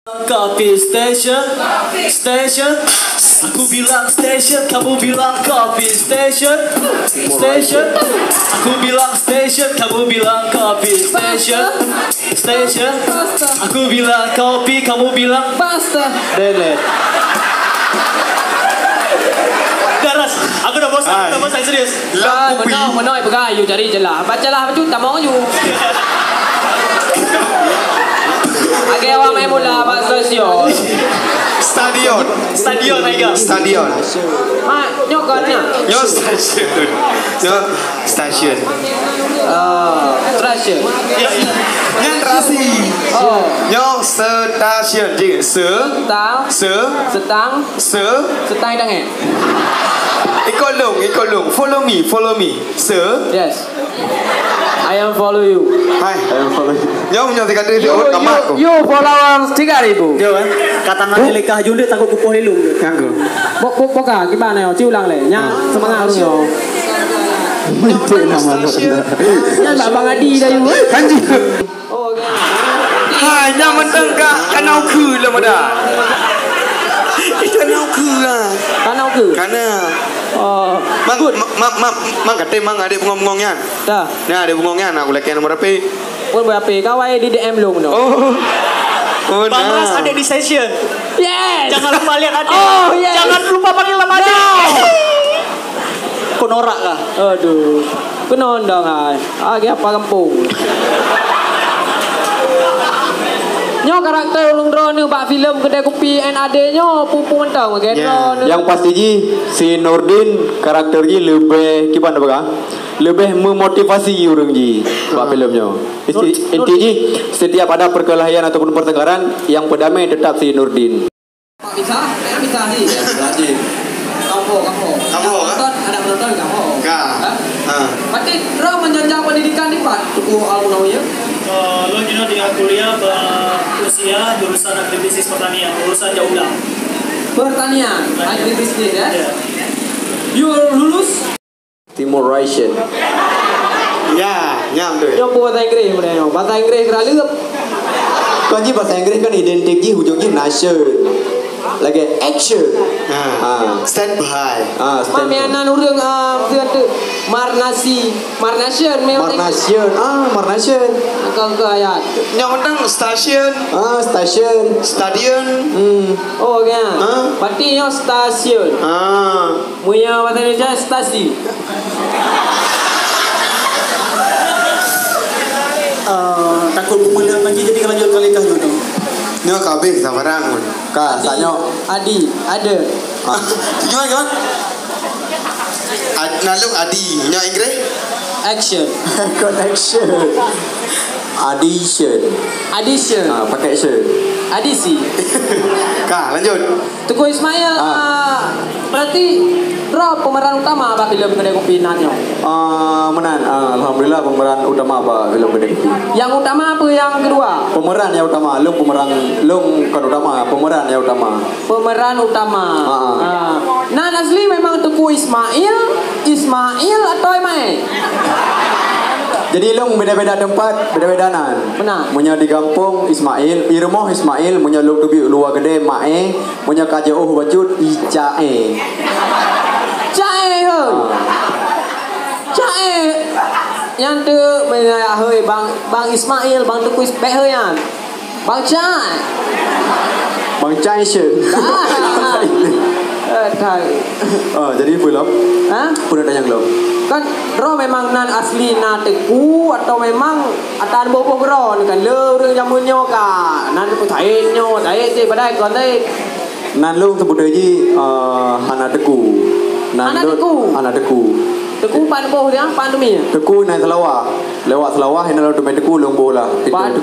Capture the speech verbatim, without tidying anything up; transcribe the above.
Coffee station, station. Aku bilang station, kamu bilang coffee station, station. Aku bilang station, kamu bilang coffee station, station. Aku bilang kopi, kamu bilang pasta. Delete. Dah, Ras. Aku dah bosan, aku dah bosan, serius. Lam kupi. Meunoe, meunoe peugah, yue cari jeulaih. Bacalah bacut tamong yue. Lagèe awak main bola bak stasiun. Stadion. Stadion, Aiga. Stadion. Mak, nyoe kon nyoe. Nyoe stasiun. Nyoe stasiun. Ah, stasiun. Nyan rasi. Oh. Nyoe stasiun. Jih, se. Setang. Se. Setang. Se. Setang idang, eh? Ikot lôn, ikot lôn. Follow me, follow me. Se. Yes. I am follow you. Hai. I am follow you. Nyoe, nyoe tiga ribu, you, oh, you, kamat aku. You followers tiga ribu. Yo, eh. Kata ngani lekah julid takut kupoh ilung. Kanggo. Bok, bok, boka, gimana yo? Ci ulang lé. Nya, semangat harus yo. Itu nama lo. Nyan bak Bang Adi dah, you. Anjing. Oh, ya. Hai, nyan mantong ka, ka nau keu lom ada. Ka nau keu lah. Ka nau keu? Ka na. Oh. Mang, good. Ma-, ma-, ma-, mang kate mang adek bungong-bungong nyan. Dah. Nah, adek bungong nyan, aku lakèe nomor H P. Pun ber-H P, kawai di D M lôn tu. Oh. Oh, Bang Ras nah. Ada di station. Yes. Jangan lupa lihat adek. Oh, yes. Jangan lupa panggil nama adek. No. Kau norak kah? Aduh. Keunoe dong hai. Ah, lagèe apa gampông. Nyoe karakter ureueng droeneuh bak filem Kedai Kupi N A D nyoe peue-peue mantong lagèe droeneuh. Yang pasti jih si Nurdin karakter jih leubeh kiban peugah, leubeh memotivasi ureueng jih bak filem nyoe. Inti, inti jih setiap ada perkelahian ataupun pertengkaran yang berdamai tetap si Nurdin. Bisa, ya bisa ni. Ya, bisa ni. Kampung, kampung. Kampung, kan? Penonton, ada penonton kampung. Ka. Ha? Ha. Berarti, Bro, menjenjang pendidikan di pat, Teungku Al-Munawi, ya? Eh, lôn jinoe tinggal kuliah, ba-, usia jurusan agribisnis pertanian, jurusan jauh ulang. Pertanian, agribisnis, ya? Ya. You lulus? Timor Russian. Ya, nyam tu. Nyoe peue bahasa Inggréh, benda nyoe. Bahasa Inggréh geura leueb. Kan jih bahasa Inggréh kan identik jih, ujong jih nation. Lagèe action. Ha. Ha. Stand by. Ha, stand by. Mak, meunan ureueng, ah, peue tu? Marnasi. Marnation, meunan. Marnation. Ah, Marnation. Engkau, engkau ayat. Nyang undang station. Ah, station. Stadion. Hmm. Oh, ya. Ha? Berarti nyoe stasiun. Ah. Meunyoe bahasa Indonesia, stasi. Eh, takut peumeulihat lagi, jadi lanjut kali kah jodoh. Nyoe ka habéh sabarang pun. Ka, Adi. Sanyoe. Adi, ada. Ah. Gimana, gimana? Ad-, nalung Adi. Nyoe Inggris? Action. Connection. Addition. Addition. Ah, pakai action. Adisi. Ka, lanjut. Teungku Ismail, ah, berarti droe pemeran utama bak filem Kedai Kopi nan nyoe? Ah, meunan. Ah, alhamdulillah, pemeran utama bak filem Kedai Kopi. Yang utama apa yang kedua? Pemeran yang utama, lôn pemeran, lôn kon utama, pemeran yang utama. Pemeran utama. Ah. Ah. Nan asli memang Teungku Ismail, Ismail atau Ismail? Jadi lôn beda-beda tempat, beda-beda nan. Meunan. Meunyoe di gampông Ismail, i rumoh Ismail, meunyoe lôn teubiet luwa keudè Mae, meunyoe ka jiôh bacut, Icae. Cae, ho. Ah. Cae. Nyan tu, meunyoe, hoi, Bang, Bang Ismail, Bang Teungku Is-, bèk, hoi, nyan. Bang Cae. Bang Cae Shen. Ah. Eh, tai. Ah, jadi peue lom? Ha? Peue nak tanyong lom? Kan droe memang nan asli na Teungku atau memang ata boh-boh droe ni kan le ureueng jameun nyoe ka nan Said nyoe, Said cit padahai kon Said. Nan lôn seubut jih, eh, hana Teungku. Nan lôn hana Teungku. Hana Teungku. Teungku pat boh dia, pat demi. Teungku nan Seulawah. Lewat Seulawah, hana lôn teumé Teungku lôn boh lah. Berarti